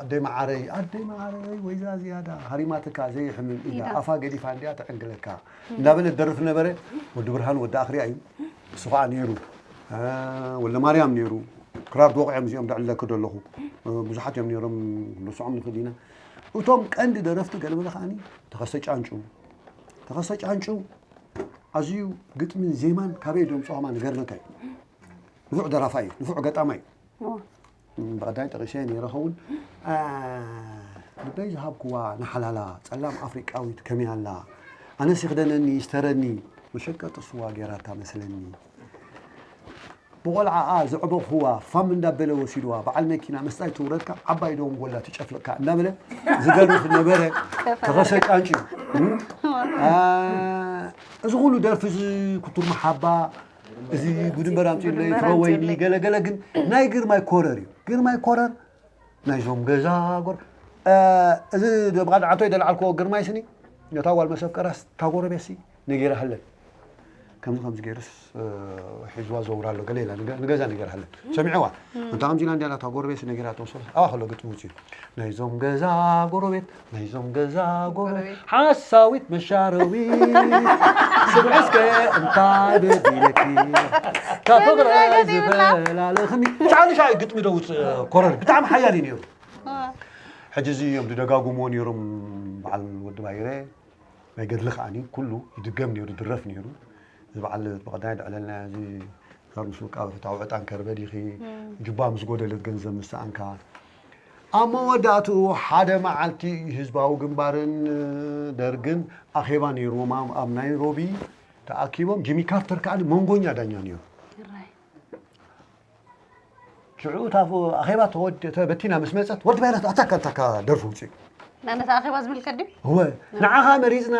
ኣደይ መዓረይ ኣደይ መዓረይ ወይዛ ዝያዳ ሃሪማትካ ዘይሕምም ኢዳ ኢዳ። ኣፋ ገዲፋ እንዲያ ተዕንግለካ እንዳበለ ደርፍ ነበረ። ወዲ ብርሃን ወዲ ኣኽርያ እዩ። እሱ ከዓ ነይሩ። እ፣ ወልደ ማርያም ነይሩ። ክራር ዝወቕዐ ምስኦም ደዕለክ ዘለኹ። እ፣ ብዙሓት እዮም ነይሮም። ክንርስዖም ንኽእል ኢና። እቶም ቀንዲ ደረፍቲ ገለ በለ ከዓኒ ተኸስተ ጫንጩ። ተኸስተ ጫንጩ ኣዝዩ ግጥምን ዜማን ካበይ ደምፅኦ ከማ ንገርነካ እዩ። ንፉዕ ደራፋይ እዩ። ንፉዕ ገጣማይ እዩ። እዋ። ብቐዳይ ጠቒሰ ነይረ ኸውን። ኣ፣ ልበይ ዝሃብክዋ ንሓላላ ጸላም ኣፍሪቃዊት ከመይ ኣላ? ኣነስ ይኽደነኒ ይስተረኒ መሸቀጢ ስዋ ጌራታ መስለኒ። ብቖልዓኣ ዘዕበኹዋ ፋም እንዳበለ ወሲድዋ በዓል መኪና መስጣይ ትውረድካ ዓባይ ደንጎላ ትጨፍልቕካ እንዳበለ ዝገርፍ ነበረ። ተኸሰ ጫንጭ። ኣ፣ እዚ ኩሉ ደርፊ እዚ ክቱር መሓባ እዚ ጉድንበር ኣምፅኡለይ ጉድንበር ፍረ ወይኒ ኣምፅኡለይ። ገለገለ ግን ናይ ግርማይ ኮረር እዩ። ግርማይ ኮረር ናይዞም ገዛ ጎር-፣ እ፣ እዚ ብቐድዓቶ ይደልዓልክዎ ግርማይ ስኒ ነታ ጓል መሰብ ቀራስ እታ ጎረቤት ሲ ነጊራ ሃለን። ከምዚ ከምዚ ገይሩስ፣ እ፣ ሒዝዋ ዘውራ ኣሎ ገለ ኢላ ንገ-፣ ንገዛ ነጊራ ሃለን። ሰሚዕዋ። እንታ ከምዚ ኢላ እንዲያ እታ ጎረቤት ሲ ነጊራ ተወሰደ። ኣዋ ከሎ ግጥሚ ውፅኡ። ናይዞም ገዛ ጎረቤት፣ ናይዞም ገዛ ጎረቤት፣ ጎረቤት። ሓሳዊት መሻረዊት። ስምዒ እስከ እንታይ በዲለኪ? ካብ ፍቕረ ዝፈላለኽኒ። ሻዕ ንሻዕ ግጥሚ ዶ ውፅእ ኮረር። ብጣዕሚ ሓያል እዩ ነይሩ። ሕጂ እዚ እዮም ዝደጋግምዎ ነይሮም በዓል ወዲ ባይረ። ናይ ገድሊ ከዓኒ ኩሉ ይድገም ነይሩ፣ ይድረፍ ነይሩ። እዚ በዓል ብቐዳይ ድዕለልና እዚ ዛር ምስ ውቃበ ፍታዊ ዕጣን ከርበ ዲኺ፣ ጁባ ምስ ጎደለት ገንዘብ ምስ ሰኣንካ። ኣብ መወዳእትኡ ሓደ መዓልቲ ህዝባዊ ግንባርን ደርግን ኣኼባ ነይርዎም ኣብ፣ ኣብ ናይሮቢ ተኣኪቦም። ጂሚ ካርተር ከዓኒ መንጎኛ ዳኛ ነይሩ። እራይ። ሽዑ እታ ኣኼባ ተወደ-፣ ተበቲና ምስ መጸት፣ ወዲ ባይረት ኣታካ፣ ኣታካ ደርፊ ውጽእ። ናነታ ኣኼባ ዝምልከት ድዩ? እወ፣ ንዓኻ መሪጽና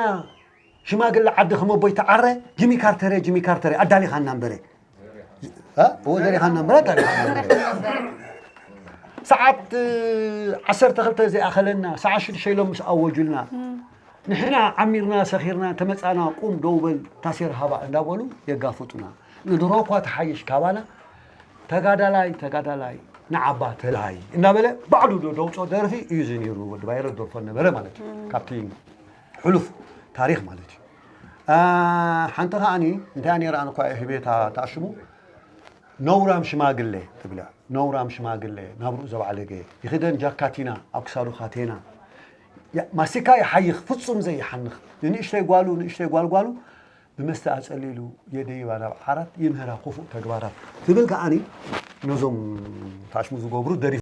ሽማግለ ዓዲ ከም ኣቦይ ተዓረ፣ ጂሚ ካርተረ፣ ጂሚ ካርተረ፣ ኣዳሊኻና እምበረ። እ? እወ፣ ዘሪኻና እምበረ፣ ኣዳሊኻና እምበረ። ሰዓት፣ እ፣ ዓሰርተ ክልተ ዘይኣኸለና፣ ሰዓት ሽዱሽተ ኢሎም ምስ ኣወጁልና፣ ንሕና ዓሚርና፣ ሰኺርና፣ ተመጻና፣ ቁም፣ ደው በል፣ ታሴር ሃባ እንዳበሉ የጋፍጡና። ንድሮ እኳ ትሓይሽ ካባና፣ ተጋዳላይ፣ ተጋዳላይ፣ ንዓባ ተላይ እንዳበለ ባዕሉ ዶ ደውጾ ደርፊ እዩ እዚ ነይሩ። ወዲ ባይረ ደርፎ ነበረ ማለት እዩ። ካብቲ ሕሉፍ ታሪኽ ማለት እዩ። አ፣ ሓንቲ ከዓኒ እንታይ ነይራ ኣነ እኳ ህቤታ ተኣሽሙ፣ ነውራም ሽማግለ ትብላ። ነውራም ሽማግለ፣ ናብርኡ ዘባዕለገ፣ ይኽደን ጃካቲና፣ ኣብ ክሳዱ ካቴና። ያ-፣ ማስቲካ ይሓይኽ፣ ፍጹም ዘይሓንኽ። ንንእሽተይ ጓሉ፣ ንእሽተይ ጓልጓሉ ብመስተ ኣጸሊሉ የደይባ ናብ ዓራት፣ ይምህራ ክፉእ ተግባራት። ትብል ከዓኒ ነዞም ታሽሙ ዝገብሩ ደሪፍ